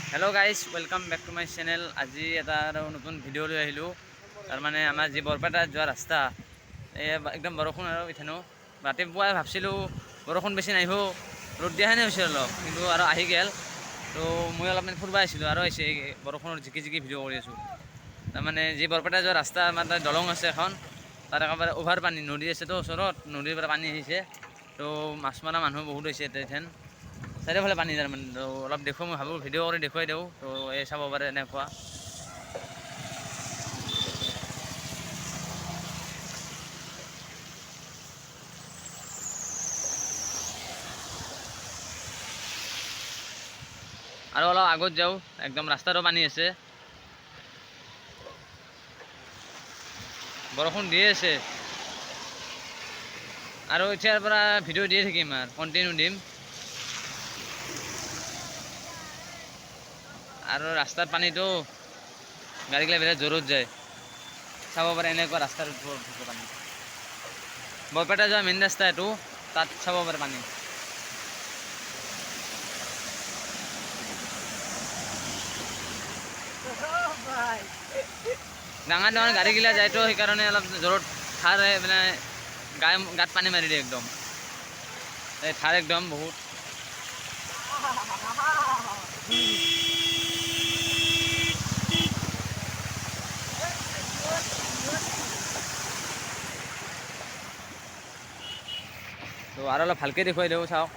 Hello guys, welcome back to my channel. আজি এটা আৰু নতুন ভিডিঅ' লৈ আহিলোঁ। তাৰমানে আমাৰ যি বৰপেটাত যোৱা ৰাস্তা, এই একদম বৰষুণ আৰু এথানো ৰাতিপুৱাই ভাবছিলোঁ বৰষুণ বেছি নাহিব, ৰ'দ দিয়াহেনে হৈছে অলপ, কিন্তু আৰু আহি গ'ল। তো মই অলপমান ফুৰিব আহিছিলোঁ আৰু আহিছে এই বৰষুণত জিকি জিকি ভিডিঅ' কৰি আছোঁ। তাৰমানে যি বৰপেটা যোৱা ৰাস্তা, আমাৰ তাত দলং আছে এখন, তাত একেবাৰে অভাৰ পানী, নদী আছেতো ওচৰত, নদীৰ পৰা পানী আহিছে। তো মাছ মৰা মানুহ বহুত হৈছে ইয়াতে, এথেন চাৰিওফালে পানী তাৰমানে। তো অলপ দেখুৱাই মই ভাবোঁ ভিডিঅ' কৰি দেখুৱাই দিওঁ, তো এই চাব পাৰে এনেকুৱা। আৰু অলপ আগত যাওঁ, একদম ৰাস্তাৰো পানী আছে, বৰষুণ দিয়ে আছে। আৰু এতিয়াৰ পৰা ভিডিঅ' দিয়ে থাকিম আৰু কণ্টিনিউ দিম। আৰু ৰাস্তাৰ পানীটো গাড়ীগিলা বিৰাট জোৰত যায়, চাব পাৰে এনেকুৱা ৰাস্তাৰ ওপৰত হৈছে পানী। বৰপেটা যোৱা মেইন ৰাস্তা এইটো, তাত চাব পাৰে পানী। ডাঙৰ ডাঙৰ গাড়ীগিলা যায়তো, সেইকাৰণে অলপ জোৰত ঠাৰ মানে গাত পানী মাৰি দিয়ে একদম, এই ঠাৰ একদম বহুত। তো আৰু অলপ ভালকৈ দেখুৱাই দিওঁ, চাওক।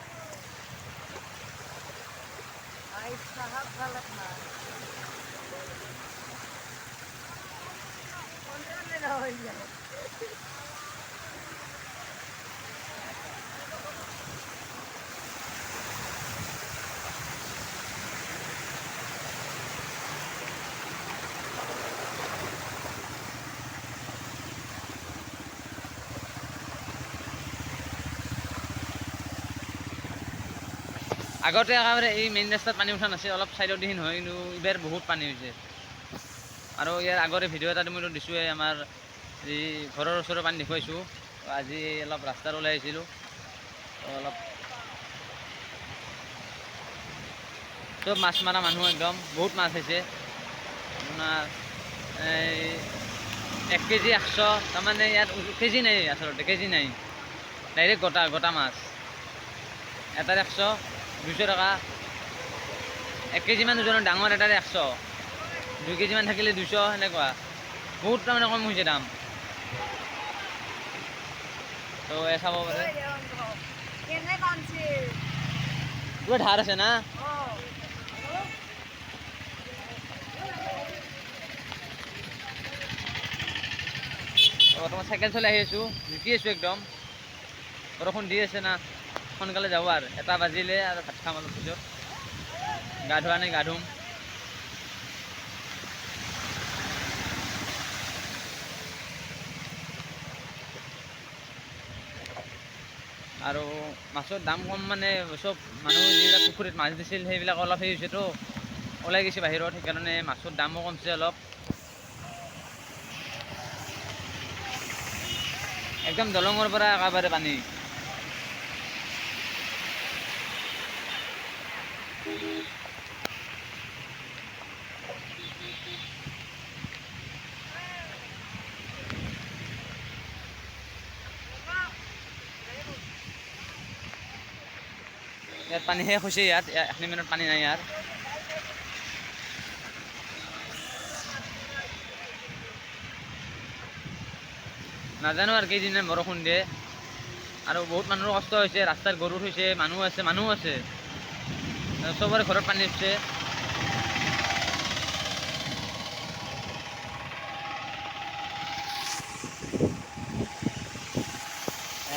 আগতে একেবাৰে এই মেইন ৰাস্তাত পানী উঠা নাছিল, অলপ ছাইডত দিন হয়, কিন্তু এইবাৰ বহুত পানী হৈছে। আৰু ইয়াৰ আগৰে ভিডিঅ' এটা মই দিছোঁৱেই, আমাৰ এই ঘৰৰ ওচৰৰ পানী দেখুৱাইছোঁ। আজি অলপ ৰাস্তাত ওলাই আহিছিলোঁ, অলপ চব মাছ মৰা মানুহ একদম বহুত মাছ হৈছে। আপোনাৰ এই 1 কেজি 100, তাৰমানে ইয়াত কেজি নাই, আচলতে কেজি নাই, ডাইৰেক্ট গোটা গোটা মাছ এটাৰ 100, 200 টকা। 1 কেজিমান ওজনৰ ডাঙৰ এটাৰে 100, 2 কেজিমান থাকিলে 200, সেনেকুৱা বহুত তাৰমানে কম হৈছে দাম। তো এই চাব পাৰে, পুৰা ধাৰ আছে না। বৰ্তমান চাইকেল চলাই আহি আছোঁ, জিকি আছোঁ একদম, বৰষুণ দি আছে না, সোনকালে যাব আৰু 1 বাজিলে আৰু ভাত খাম অলপ পিছত, গা ধোৱা নাই, গা ধুম। আৰু মাছৰ দাম কম, মানে চব মানুহ যিবিলাক পুখুৰীত মাছ দিছিল সেইবিলাক অলপ হেৰি হৈছেতো, ওলাই গৈছে বাহিৰত, সেইকাৰণে মাছৰ দামো কমছে অলপ। একদম দলঙৰ পৰা একেবাৰে পানী। ইয়াত পানী শেষ হৈছে, ইয়াত এখিনি মিনিট পানী নাই ইয়াৰ। নাজানো আৰু কেইদিনমান বৰষুণ দিয়ে। আৰু বহুত মানুহৰ কষ্ট হৈছে, ৰাস্তাত গৰু থৈছে, মানুহ আছে, মানুহ আছে, চবৰে ঘৰত পানী উঠছে।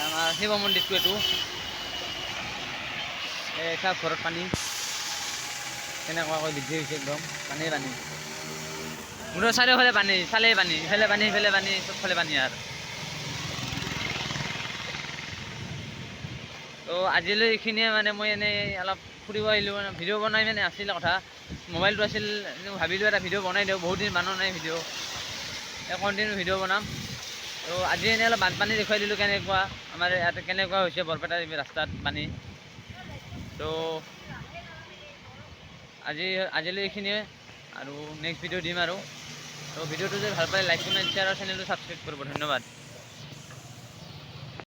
আমাৰ শিৱ মন্দিৰটো এইটো, এই চব ঘৰত পানী কেনেকুৱাকৈ বৃদ্ধি হৈছে, একদম পানীয়ে পানী, মোৰ চাৰিওফালে পানী, চালেই পানী, ইফালে পানী, সিফালে পানী, চবফালে পানী আৰু। তো আজিলৈ এইখিনিয়ে, মানে মই এনেই অলপ ফুৰিব আহিলোঁ, মানে ভিডিঅ' বনাই মানে আছিল কথা, মোবাইলটো আছিল, ভাবিলোঁ এটা ভিডিঅ' বনাই দিওঁ, বহুত দিন বনোৱা নাই ভিডিঅ', এই কণ্টিনিউ ভিডিঅ' বনাম। তো আজি এনেই অলপ বানপানী দেখুৱাই দিলোঁ, কেনেকুৱা আমাৰ ইয়াতে কেনেকুৱা হৈছে বৰপেটাৰ ৰাস্তাত পানী। তো আজিলৈ এইখিনিয়ে আৰু নেক্সট ভিডিঅ' দিম আৰু। তো ভিডিঅ'টো যদি ভাল পালে লাইক, কমেণ্ট, শ্বেয়াৰ আৰু চেনেলটো ছাবস্ক্ৰাইব কৰিব। ধন্যবাদ।